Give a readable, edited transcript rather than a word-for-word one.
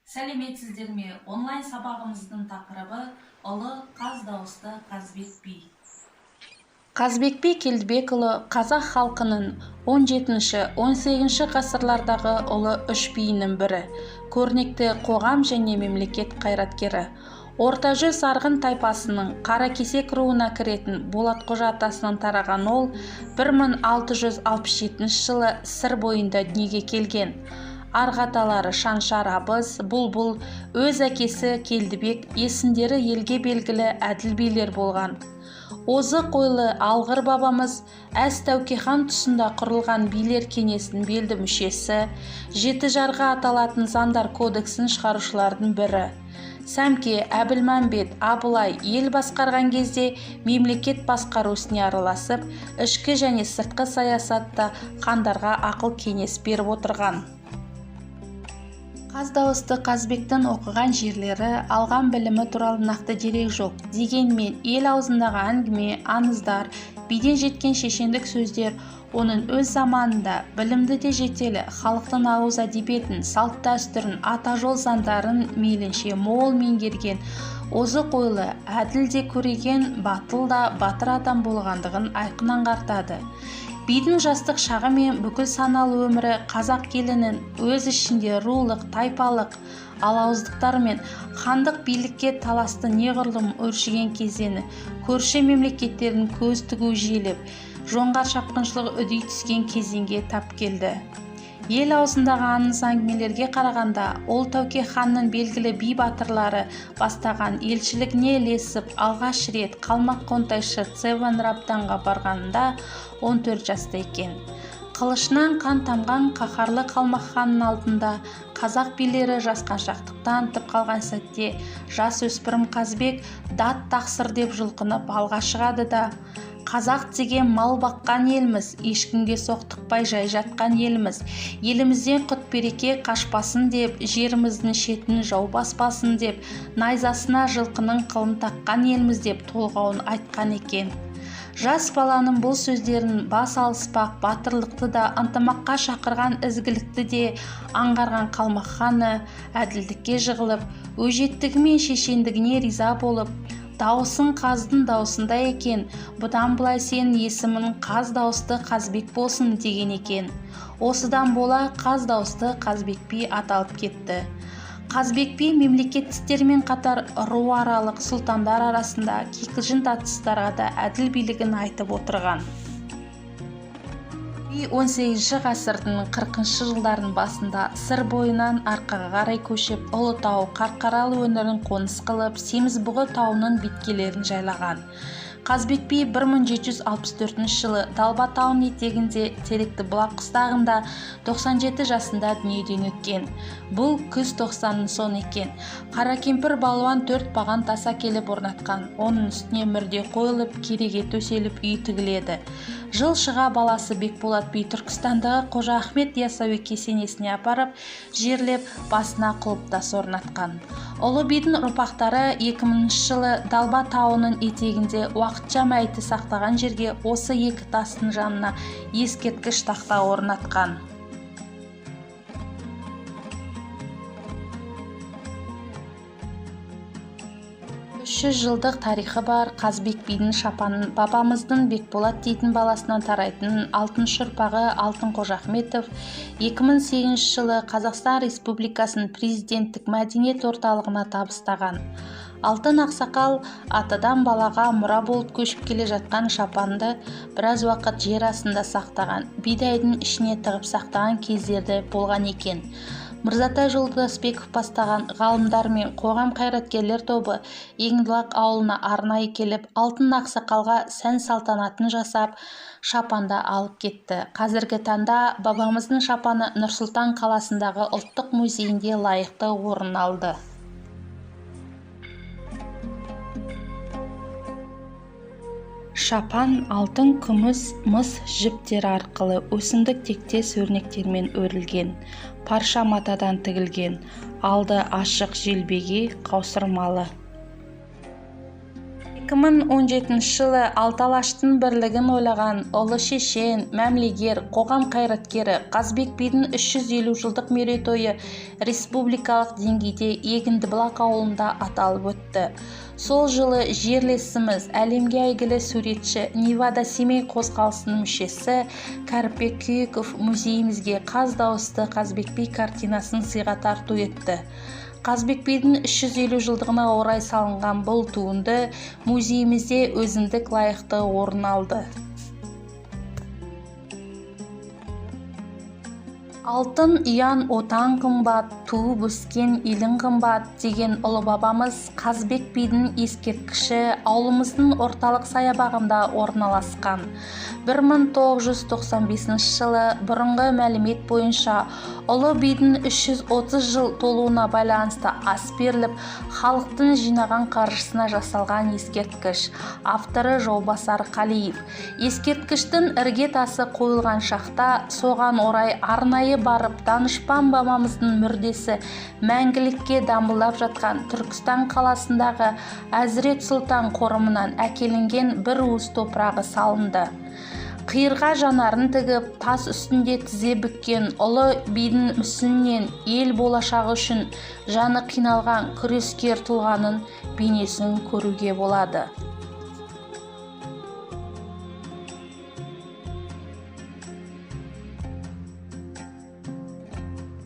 Сәлеметсіздер ме? Онлайн сабағымыздың тақырыбы ұлы қаз дауысты Қазбек би. Қазбек би Келдібекұлы қазақ халқының 17-18 ғасырлардағы ұлы үш биінің бірі, көрнекті қоғам және мемлекет қайраткері. Орта жүз арғын тайпасының Қаракесек руына кіретін Болатқожа атасынан тараған ол 1667 жылы Сыр бойында дүниеге келген. Арғы аталары Шаншар абыз, Бұлбұл, өз әкесі Келдібек есімдері елге белгілі әділ билер болған. Озық ойлы алғыр бабамыз Әз Тәуке хан тұсында құрылған билер кеңесінің белді мүшесі, жеті жарғы аталатын заңдар кодексін шығарушылардың бірі. Сәмке, Әбілмәмбет, Абылай ел басқарған кезде мемлекет басқару ісіне араласып, ішкі және сыртқы саясатта хандарға ақыл кеңес беріп отырған. Қаз дауысты Қазбектің оқыған жерлері, алған білімі туралы нақты дерек жоқ. Дегенмен ел аузындағы әңгіме, аңыздар, биден жеткен шешендік сөздер оның өз заманында білімді де жетелі, халықтың ауыз әдебиетін, салт-дәстүрін, ата-жол заңдарын мейлінше мол меңгерген, озық ойлы, әділ де көреген, батыл да батыр адам болғандығын айқын аңғартады. Бидің жастық шағы мен бүкіл саналы өмірі қазақ елінің өз ішінде рулық, тайпалық алауыздықтар мен хандық билікке таласты неғұрлым өршіген кезеңі, көрші мемлекеттердің көз тігу жиілеп, жоңғар шапқыншылығы үдей түскен кезеңге тап келді. Ел аузындағы аңыз әңгімелерге қарағанда, ол Тәуке ханның белгілі би батырлары бастаған елшілігіне ілесіп, алғаш рет қалмақ қонтайшы Цевен Рабданға барғанында 14 жаста екен. Қылышынан қан тамған қаһарлы қалмақ ханның алдында қазақ билері жасқаншақтық танытып қалған сәтте жас өспірім Қазбек дат тақсыр деп жұлқынып алға шығады да, қазақ деген мал баққан елміз, ешкімге соқтықпай жай жатқан елміз, елімізден құт-береке қашпасын деп, жеріміздің шетін жау баспасын деп, найзасына жылқының қылын таққан елміз деп толғауын айтқан екен. Жас баланың бұл сөздерін бас алыспақ батырлықты да, ынтымаққа шақырған ізгілікті де аңғарған қалмақ ханы әділдікке жығылып, өжеттігі мен шешендігіне риза болып, дауысың қаздың даусындай екен, бұдан былай сенің есімің қаз дауысты Қазбек болсын деген екен. Осыдан бола қаз дауысты Қазбек би аталып кетті. Қазбек би мемлекет істерімен қатар руаралық сұлтандар арасында кикілжің тартыстарға да әділ билігін айтып отырған. Би 18 ғасырдың 40 жылдарының басында Сыр бойынан арқаға қарай көшіп, Ұлытау, Қарқаралы өңірін қоныс қылып, Семізбұғы тауының беткейлерін жайлаған. Қазбек би 1764 жылы Далба тауының етегінде Теректі бұлақ қыстағында 97 жасында дүниеден өткен. Бұл күз 90-ның соңы екен. Қаракемпір балуан 4 баған тас әкеліп орнатқан. Оның үстіне мүрде қойылып, кереге төселіп үй тігіледі. Жыл шыға баласы Бекболат би Түркістандағы Қожа Ахмет Ясауи кесенесіне апарып, жерлеп, басына құлпытас орнатқан. Ұлы бидің ұрпақтары 2000 жылы Далба тауының етегінде уақытша мәйіті сақтаған жерге осы екі тастың жанына ескерткіш тақта орнатқан. Үш жүз жылдық тарихы бар Қазбек бидің шапанын бабамыздың Бекболат дейтін баласынан тарайтын алтыншы ұрпағы Алтын Қожахметов 2008 жылы Қазақстан Республикасының президенттік мәдениет орталығына табыстаған. Алтын ақсақал атадан балаға мұра болып көшіп келе жатқан шапанды біраз уақыт жер астында сақтаған, бидайдың ішіне тығып сақтаған кездері болған екен. Мырзатай Жолдасбеков бастаған ғалымдар мен қоғам қайраткерлер тобы Еңділақ ауылына арнайы келіп, Алтын ақсақалға сән салтанатын жасап, шапанды алып кетті. Қазіргі таңда бабамыздың шапаны Нұр-Сұлтан қаласындағы ұлттық музейінде лайықты орын алды. Шапан алтын, күміс, мыс жіптері арқылы өсімдік тектес өрнектермен өрілген, парша матадан тігілген, алды ашық желбегей қаусырмалы. 2017 жылы алты алаштың бірлігін ойлаған ұлы шешен, мәмілегер, қоғам қайраткері Қазыбек бидің 350 жылдық мерейтойы республикалық деңгейде Егіндібұлақ ауылында аталып өтті. Сол жылы жерлесіміз, әлемге әйгілі суретші, Невада-Семей қозғалысының мүшесі Кәріпбек Күйіков музейімізге «Қаз дауысты Қазыбек би» картинасын сыйға тарту етті. Қазыбек бидің 350 жылдығына орай салынған бұл туынды музейімізде өзіндік лайықты орын алды. «Алтын ұяң отан қымбат, туып өскен елің қымбат» деген ұлы бабамыз Қазыбек бидің ескерткіші ауылымыздың орталық саябағында орналасқан. 1995 жылы бұрынғы мәлімет бойынша ұлы бидің 330 жыл толуына байланысты ас беріліп, халықтың жинаған қаржысына жасалған ескерткіш. Авторы Жолбасар Қалиев. Ескерткіштің іргетасы қойылған шақта соған орай арнайы барып, данышпан бабамыздың мүрдесі мәңгілікке дамылдап жатқан Түркістан қаласындағы Әзірет Сұлтан қорымынан әкелінген бір уыс топырағы салынды. Қиырға жанарын тігіп, тас үстінде тізе бүккен ұлы бидің мүсінінен ел болашағы үшін жаны қиналған күрескер тұлғаның бейнесін көруге болады.